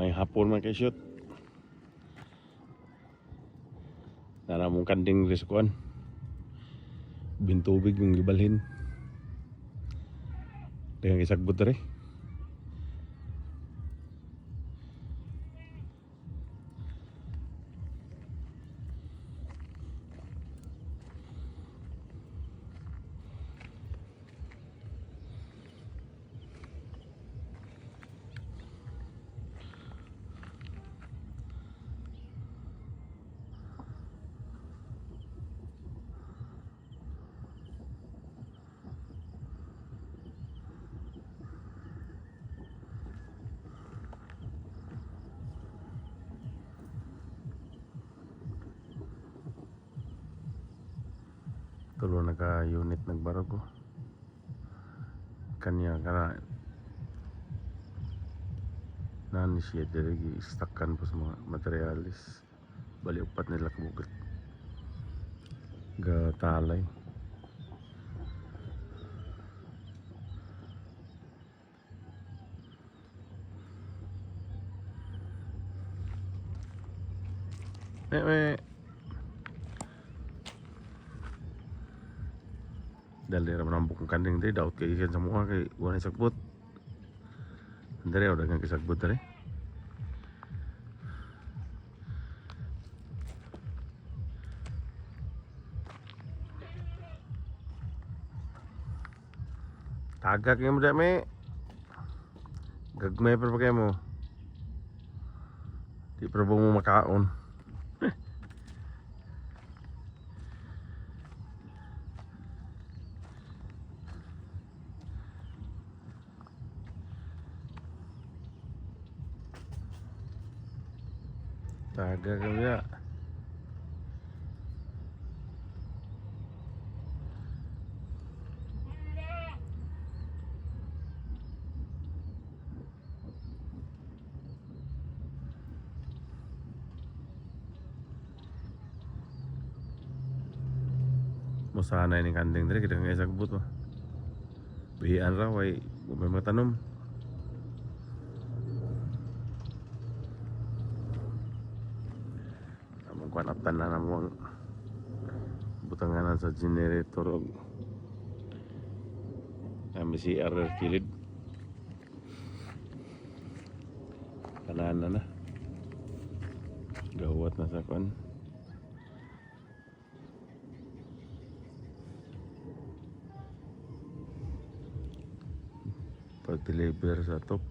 May hapon man kay shoot. Nara mong kanding diri sa kuan. Bintubig yung gibalhin. Daghang isagbot diri. Tulo na ka unit nagbarog ko. Kanya kana nani siya diri gi-stockan po sa mga materialis. Bali upat nila kabugat. Gatalay. Me me. Dali ra man ang bukong kanding diri, daot kay ikan sa mukha kay wala sagbot. Diri o daghang kisagbot diri. Tagak mo dami. Gagmay pa kay mo. Di pa mo makaon. Taga kami ya. Musanay ni kanding diri kita nga isagbot ba. Bihian ra way may matanom. Among kuan aptan na namo ang butanganan sa generator og kami CR kilid. Tanan na na. Gawat na sa kuan. Pag-deliver sa top.